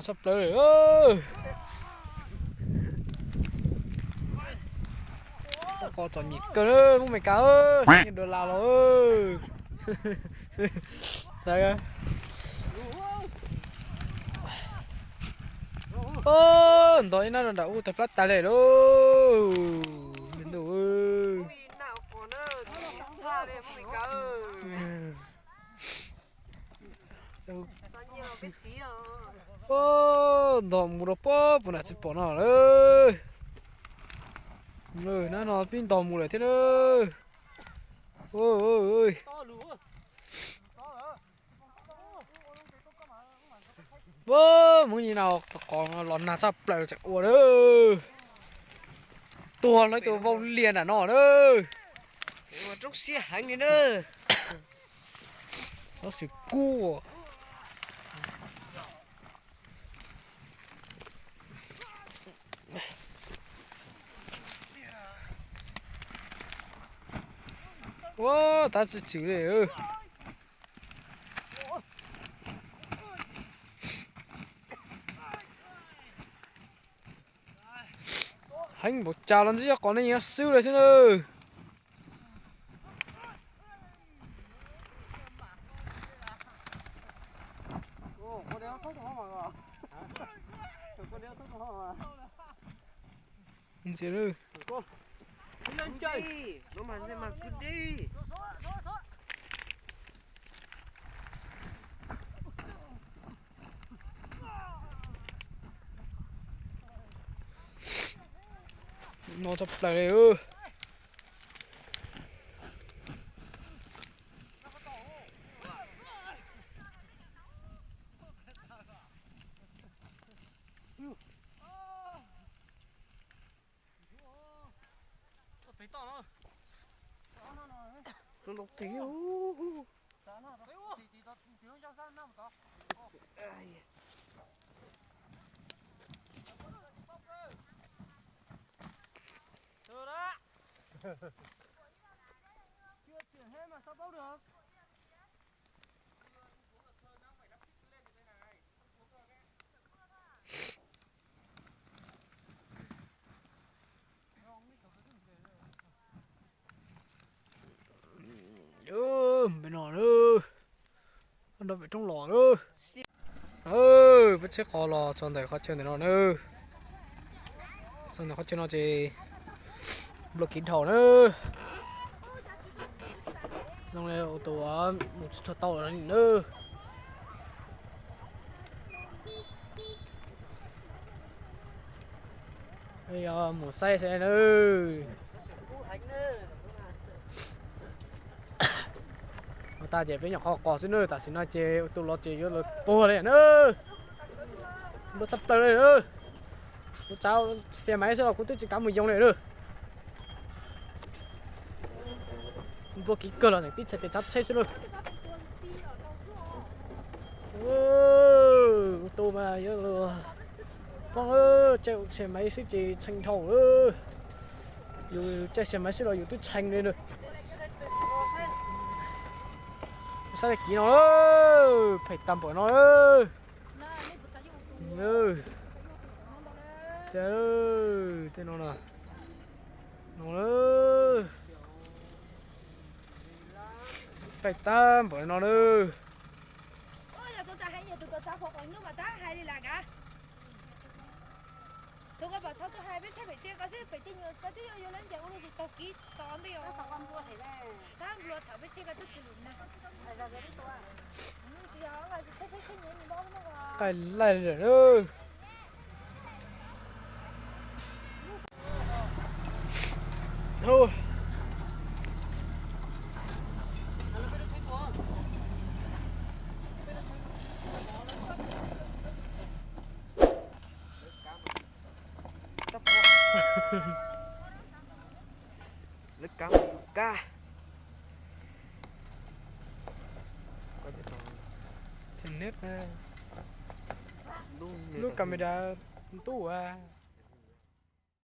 Tshaj plaws. Qos txom nyem kawg, muaj Meskas, dollar los. Ntog ib nab rau nram ub tawg plab tas li lauj. Me ntuj. Ntog mus rau pob puas nram tsis pom no lawm. Nab no pib ntog mus lawm thiab na. Muab nyi na qos los nag tshaj plaws tseem ua lawm. Tuag lawm tus vau lias nram no na. Roob siab heev li na. Xov xwm kub. Ua tab tsis tswm li. Heev npaum cas los ntsib qos nej yeej xwb lawm xwb na. No tshaj plaws li. Peb no, nrog pem roob los. Peb tsheb qos los txog ntawm qhov chaw ntawm no na. Txog ntawm qhov chaw no ces nplua kiv dhau na. Zoo li ua tus mus tsis tshua tau lawm na. Yog mus saib saib na. Ua tas ces peb nyuam qhuav qos xwb na, tam sim no ces ua tus los ces yuav los puag li na. Nplua tshaj plaws li na. Kuv tsav xe maiv xwb los kuv twb tsis kav mus yoo li na. Nplua kiv kawg los tseem tib tshais tes tsav tsheb xwb na. Ua tus mas yuav poob, caij xe maiv xwb ces tshee dhau. Yus caij xe maiv xwb los yus twb tshee li na. Saib kiv no, phem tag npaum no. Tej no, no, phem tag npaum no na. Qaij laij lawm. Lawv kab mus kab. Lub camera ntuj a.